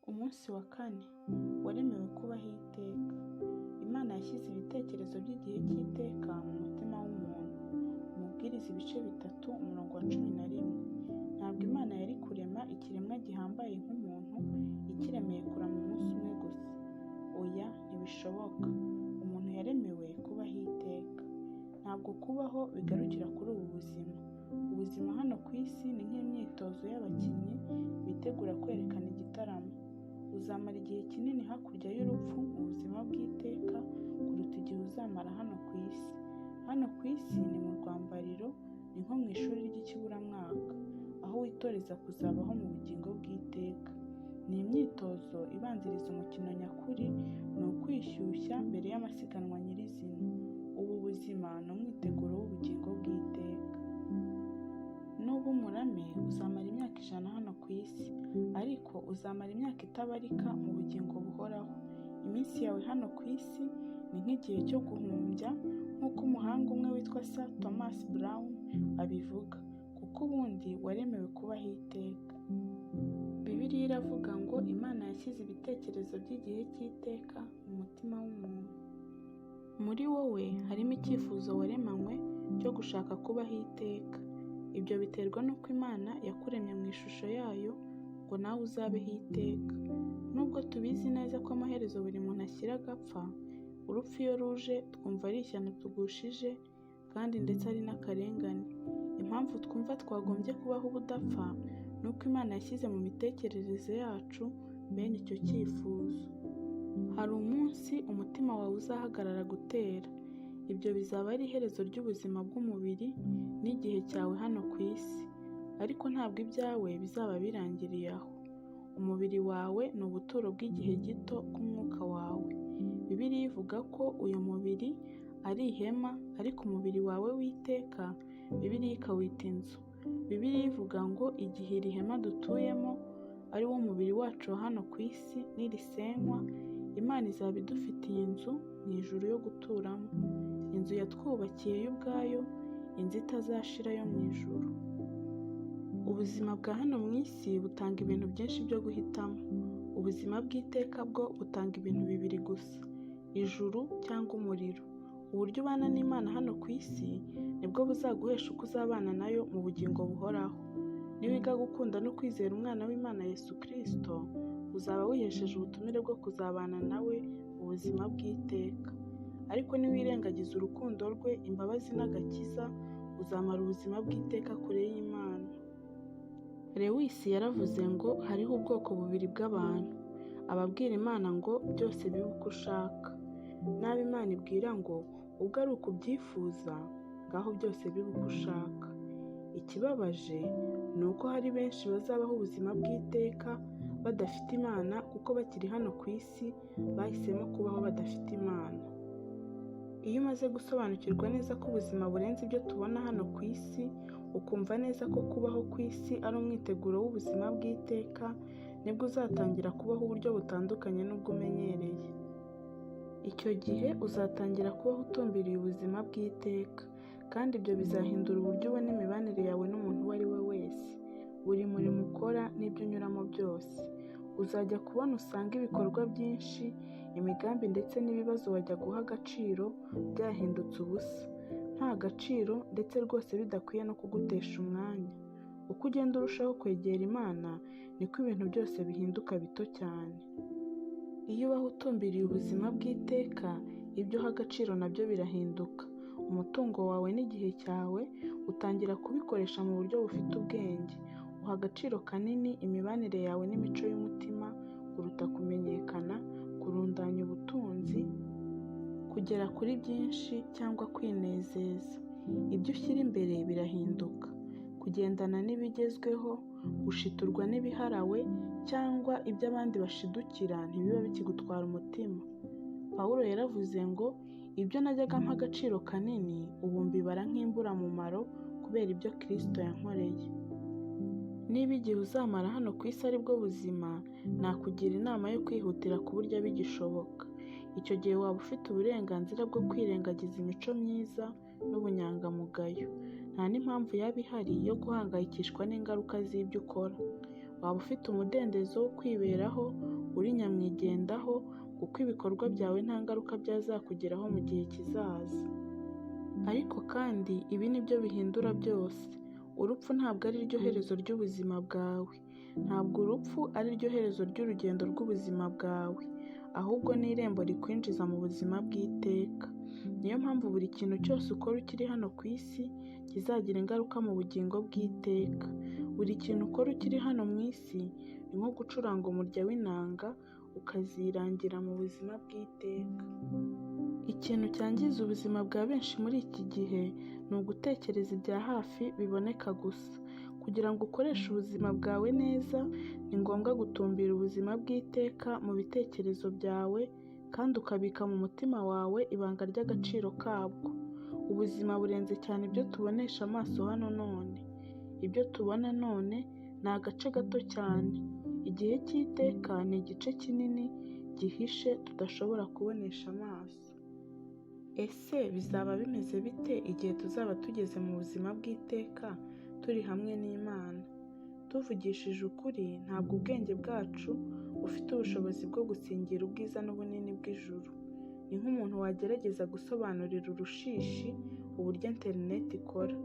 Umunsi wa kane waremewe kubaho iteka. Imana yashyize ibitekerezo by'igihe cy'iteka mu mutima w'umuntu. Umubwiriza ibice 3 umurongo wa 11. Ntabwo Imana yari kurema ikiremwa gihambaye nk'umuntu ikiremeye kurama umunsi umwe gusa. Oya, ntibishoboka. Umuntu yaremewe kubaho iteka. Ntabwo kubaho bigarukira kuri ubu buzima. Ubuzima hano ku isi ni nk'imyitozo y'abakinnyi bitegura kwerekana igitaramo. Uzamara igihe kinini hakurya y'urupfu mu buzima bw'iteka kuruta igihe uzamara hano ku isi. Hano ku isi ni mu rwambariro, ni nko mu ishuri ry'ikiburamwaka, aho witoreza kuzabaho mu bugingo bw'iteka. Ni imyitozo ibanziriza umukino nyakuri, ni ukwishyushya mbere y'amasiganwa nyirizina. Ubu buzima ni umwiteguro w'ubugingo bw'iteka. Nuba umurame uzamara imyaka 100 hano ku isi, ariko uzamara imyaka itabarika mu bugingo buhoraho. Iminsi yawe hano ku isi ni nk'igihe cyo guhumbya, nk'uko umuhanga umwe witwa Sir Thomas Brown abivuga, kuko ubundi waremewe kubaho iteka. Bibiliya iravuga ngo Imana yashyize ibitekerezo by'igihe cy'iteka mu mutima w'umuntu. Muri wowe harimo icyifuzo waremanywe cyo gushaka kubaho iteka. Ibyo biterwa n'uko Imana yakuremye mu ishusho yayo ngo nawe uzabeho iteka. Nubwo tubizi neza ko amaherezo buri muntu ashyira agapfa, urupfu iyo ruje twumva ari ishyano tugushije kandi ndetse ari n'akarengane. Impamvu twumva twagombye kubaho ubudapfa ni uko Imana yashyize mu mitekerereze yacu bene icyo cyifuzo. Hari umunsi umutima wawe uzahagarara gutera. Ibyo bizaba ari iherezo ry'ubuzima bw'umubiri n'igihe cyawe hano ku isi, ariko ntabwo ibyawe bizaba birangiriye aho. Umubiri wawe ni ubuturo bw'igihe gito bw'umwuka wawe. Bibiliya ivuga ko uyu mubiri ari ihema, ariko umubiri wawe w'iteka Bibiliya ikawita inzu. Bibiliya ivuga ngo igihe iri hema dutuyemo ari wo mubiri wacu wa hano ku isi nirisenywa, Imana izaba idufitiye inzu mu ijuru yo guturamo, inzu yatwubakiye yo ubwayo, inzu itazashira yo mu ijuru. Ubuzima bwa hano mu isi butanga ibintu byinshi byo guhitamo. Ubuzima bw'iteka bwo butanga ibintu bibiri gusa, ijuru cyangwa umuriro. Uburyo ubana n'Imana hano ku isi nibwo buzaguhesha uko uzabana nayo mu bugingo buhoraho. Niwiga gukunda no kwizera Umwana w'Imana Yesu Kristo, uzaba wihesheje ubutumire bwo kuzabana nawe mu buzima bw'iteka. Ariko niwirengagiza urukundo rwe, imbabazi n'agakiza, uzamara ubuzima bw'iteka kure y'Imana. Lewis yaravuze ngo hariho ubwoko bubiri bw'abantu, ababwira Imana ngo byose bibe uko ushaka, n'abo Imana ibwira ngo ubwo ari uko ubyifuza, ngaho byose bibe uko ushaka. Ikibabaje ni uko hari benshi bazabaho ubuzima bw'iteka badafite Imana, kuko bakiri hano ku isi bahisemo kubaho badafite Imana. Iyo umaze gusobanukirwa neza ko ubuzima burenze ibyo tubona hano ku isi, ukumva neza ko kubaho ku isi ari umwiteguro w'ubuzima bw'iteka, nibwo uzatangira kubaho uburyo butandukanye n'ubwo umenyereye. Icyo gihe uzatangira kubaho utumbiriye ubuzima bw'iteka, kandi ibyo bizahindura uburyo ubona imibanire yawe n'umuntu uwo ari we wese, buri murimo ukora n'ibyo unyuramo byose. Uzajya kubona usanga ibikorwa byinshi, imigambi ndetse n'ibibazo wajya guha agaciro byahindutse ubusa, nta gaciro ndetse rwose bidakwiye no kugutesha umwanya. Uko ugenda urushaho kwegera Imana, niko ibintu byose bihinduka bito cyane. Iyo ubaho utumbiriye ubuzima bw'iteka, ibyo uha agaciro nabyo birahinduka. Umutungo wawe n'igihe cyawe utangira kubikoresha mu buryo bufite ubwenge. Uha agaciro kanini imibanire yawe n'imico y'umutima kuruta kumenyekana, kurundanya ubutunzi, kugera kuri byinshi cyangwa kwinezeza. Ibyo ushyira imbere birahinduka. Kugendana n'ibigezweho, gushiturwa n'ibiharawe cyangwa ibyo abandi bashidukira ntibiba bikigutwara umutima. Pawulo yaravuze ngo ibyo najyaga mpa agaciro kanini ubu mbibara nk'imburamumaro kubera ibyo Kristo yankoreye. Niba igihe uzamara hano ku isi ari bwo buzima, nakugira inama yo kwihutira kuburya bigishoboka. Icyo gihe waba ufite uburenganzira bwo kwirengagiza imico myiza n'ubunyangamugayo. Nta n'impamvu yaba ihari yo guhangayikishwa n'ingaruka z'ibyo ukora. Waba ufite umudendezo wo kwiberaho uri nyamwigendaho, kuko ibikorwa byawe nta ngaruka byazakugiraho mu gihe kizaza. Ariko kandi ibi ni byo bihindura byose. Urupfu ntabwo ari ryo herezo ry'ubuzima bwawe. Ntabwo urupfu ari ryo herezo ry'urugendo rw'ubuzima bwawe, ahubwo ni irembo rikwinjiza mu buzima bw'iteka. Niyo mpamvu buri kintu cyose ukora ukiri hano ku isi kizagira ingaruka mu bugingo bw'iteka. Buri kintu ukora ukiri hano mu isi ni nko gucuranga umurya w'inanga ukazirangira mu buzima bw'iteka. Ikintu cyangiza ubuzima bwa benshi muri iki gihe ni ugutekereza ibya hafi biboneka gusa. Kugira ngo ukoreshe ubuzima bwawe neza, ni ngombwa gutumbira ubuzima bw'iteka mu bitekerezo byawe kandi ukabika mu mutima wawe ibanga ry'agaciro kabwo. Ubuzima burenze cyane ibyo tubonesha amaso hano none. Ibyo tubona none ni agace gato cyane. Igihe cy'iteka ni igice kinini gihishe tudashobora kubonesha amaso. Ese bizaba bimeze bite igihe tuzaba tugeze mu buzima bw'iteka turi hamwe n'Imana? Tuvugishije ukuri, ntabwo ubwenge bwacu bufite ubushobozi bwo gusingira ubwiza n'ubunini bw'ijuru. Ni nk'umuntu wagerageza gusobanurira urushishi uburyo interineti ikora.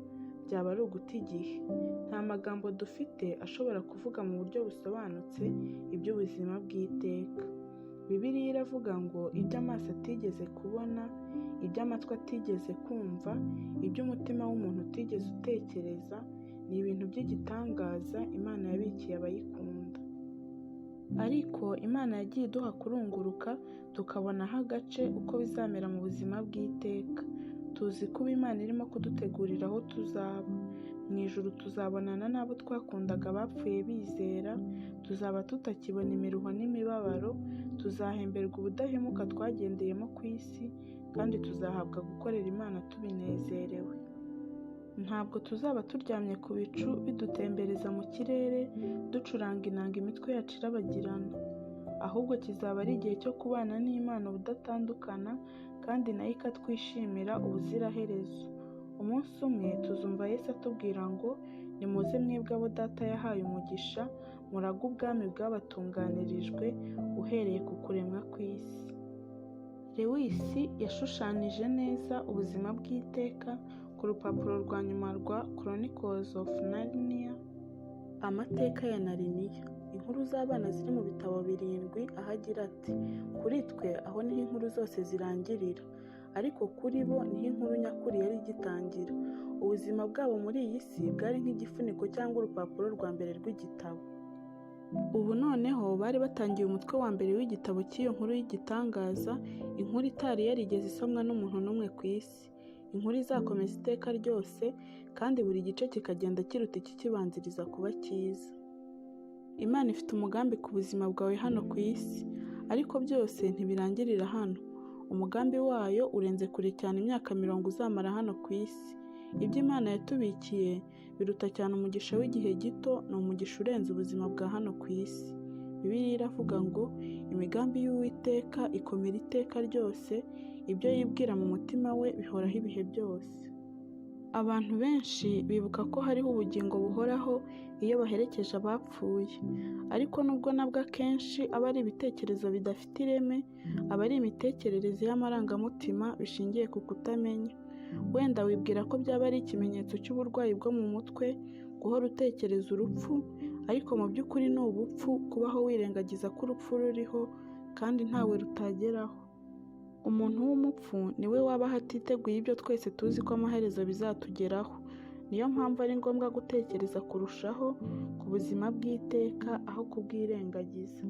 Byaba ari uguta igihe. Nta magambo dufite ashobora kuvuga mu buryo busobanutse iby'ubuzima bw'iteka. Bibiliya iravuga ngo ibyo amaso atigeze kubona, ibyo amatwi atigeze kumva, ibyo umutima w'umuntu utigeze utekereza, ni ibintu by'igitangaza Imana yabikiye abayikunda. Ariko Imana yagiye iduha kurunguruka tukabonaho agace uko bizamera mu buzima bw'iteka. Tuzi ko ubu Imana irimo kudutegurira aho tuzaba. Mu ijuru tuzabonana n'abo twakundaga bapfuye bizera, tuzaba tutakibona imiruho n'imibabaro, tuzahemberwa ubudahemuka twagendeyemo ku isi, kandi tuzahabwa gukorera Imana tubinezerewe. Ntabwo tuzaba turyamye ku bicu bidutembereza mu kirere, ducuranga inanga imitwe yacu irabagirana. Ahubwo kizaba ari igihe cyo kubana n'Imana ubudatandukana, kandi nayo ikatwishimira ubuziraherezo. Umunsi umwe tuzumva Yesu atubwira ngo nimuze mwebwe abo Data yahaye umugisha, murage ubwami bwabatunganirijwe uhereye ku kuremwa kw'isi. Lewis yashushanije neza ubuzima bw'iteka ku rupapuro rwa nyuma rwa Chronicles of Narnia, Amateka ya Narnia, inkuru z'abana ziri mu bitabo 7, aho agira ati: "Kuri twe aho niho inkuru zose zirangirira, ariko kuri bo niho inkuru nyakuri yari igitangira. Ubuzima bwabo muri iyi si bwari nk'igifuniko cyangwa urupapuro rwa mbere rw'igitabo. Ubu noneho bari batangiye umutwe wa mbere w'igitabo cy'iyo nkuru y'igitangaza, inkuru itari yarigeze isomwa n'umuntu n'umwe ku isi, inkuru izakomeza iteka ryose, kandi buri gice kikagenda kiruta ikikibanziriza kuba cyiza. Imana ifite umugambi ku buzima bwawe hano ku isi, ariko byose ntibirangirira hano. Umugambi wayo urenze kure cyane imyaka 40 uzamara hano ku isi. Ibyo Imana yatubikiye biruta cyane umugisha w'igihe gito, ni umugisha urenze ubuzima bwa hano ku isi. Bibiliya iravuga ngo imigambi y'Uwiteka ikomera iteka ryose, ibyo yibwira mu mutima we bihoraho ibihe byose. Abantu benshi bibuka ko hariho ubugingo buhoraho iyo baherekeje abapfuye, ariko nubwo nabwo akenshi aba ari ibitekerezo bidafite ireme, aba ari imitekerereze y'amarangamutima bishingiye ku kutamenya. Wenda wibwira ko byaba ari ikimenyetso cy'uburwayi bwo mu mutwe guhora utekereza urupfu, ariko mu by'ukuri ni ubupfu kubaho wirengagiza ko urupfu ruriho kandi ntawe rutageraho. Umuntu w'umupfu ni we wabaho atiteguye ibyo twese tuzi ko amaherezo bizatugeraho. Niyo mpamvu ari ngombwa gutekereza kurushaho ku buzima bw'iteka aho kubwirengagiza.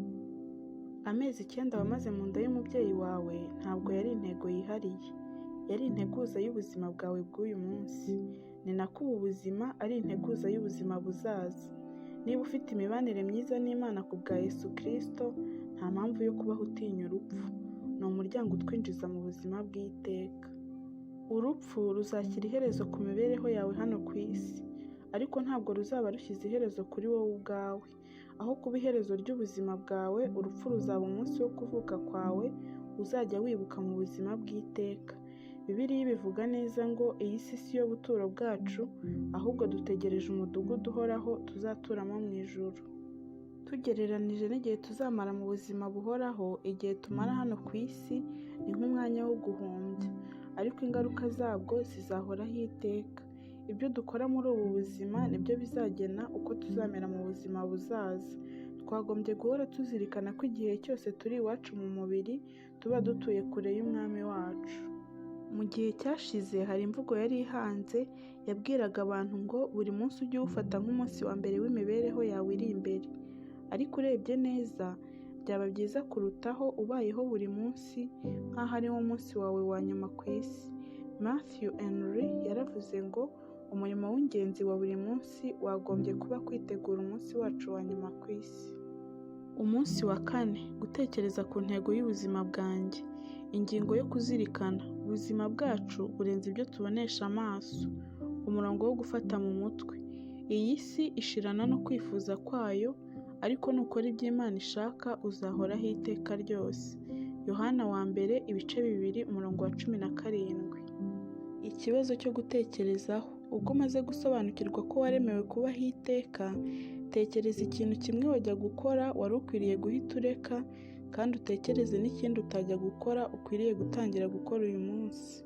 Amezi 9 wamaze mu nda y'umubyeyi wawe ntabwo yari intego yihariye, yari integuza y'ubuzima bwawe bw'uyu munsi. Ni nako ubu buzima ari integuza y'ubuzima buzaza. Niba ufite imibanire myiza n'Imana ku bwa Yesu Kristo, nta mpamvu yo kubaho utinya urupfu. Ni umuryango utwinjiza mu buzima bw'iteka. Urupfu ruzashyira iherezo ku mibereho yawe hano ku isi, ariko ntabwo ruzaba rushyize iherezo kuri wowe ubwawe. Aho kuba iherezo ry'ubuzima bwawe, urupfu ruzaba umunsi wo kuvuka kwawe uzajya wibuka mu buzima bw'iteka. Bibiliya ibivuga neza ngo iyi si si yo buturo bwacu, ahubwo dutegereje umudugudu uhoraho tuzaturamo mu ijuru. Tugereranije n'igihe tuzamara mu buzima buhoraho, igihe tumara hano ku isi ni nk'umwanya wo guhumbya, ariko ingaruka zabwo zizahoraho iteka. Ibyo dukora muri ubu buzima nibyo bizagena uko tuzamera mu buzima buzaza. Twagombye guhora tuzirikana ko igihe cyose turi iwacu mu mubiri, tuba dutuye kure y'Umwami wacu. Mu gihe cyashize hari imvugo yari ihanze yabwiraga abantu ngo buri munsi ujye uwufata nk'umunsi wa mbere w'imibereho yawe iri imbere. Ariko urebye neza, byaba byiza kurutaho ubayeho buri munsi nk'aho ari wo munsi wawe wa nyuma ku isi. Matthew Henry yaravuze ngo umurimo w'ingenzi wa buri munsi wagombye kuba kwitegura umunsi wacu wa nyuma ku isi. Umunsi wa kane, gutekereza ku ntego y'ubuzima bwanjye. Ingingo yo kuzirikana, ubuzima bwacu burenze ibyo tubonesha amaso. Umurongo wo gufata mu mutwe. Iyi si ishirana no kwifuza kwayo, ariko nukora ibyo Imana ishaka uzahoraho iteka ryose. Yohana wa mbere ibice 2 umurongo wa 17. Ikibazo cyo gutekerezaho. Ubwo umaze gusobanukirwa ko waremewe kubaho iteka, tekereza ikintu kimwe wajya gukora wari ukwiriye guhita ureka, kandi utekereze n'ikindi utajya gukora ukwiriye gutangira gukora uyu munsi.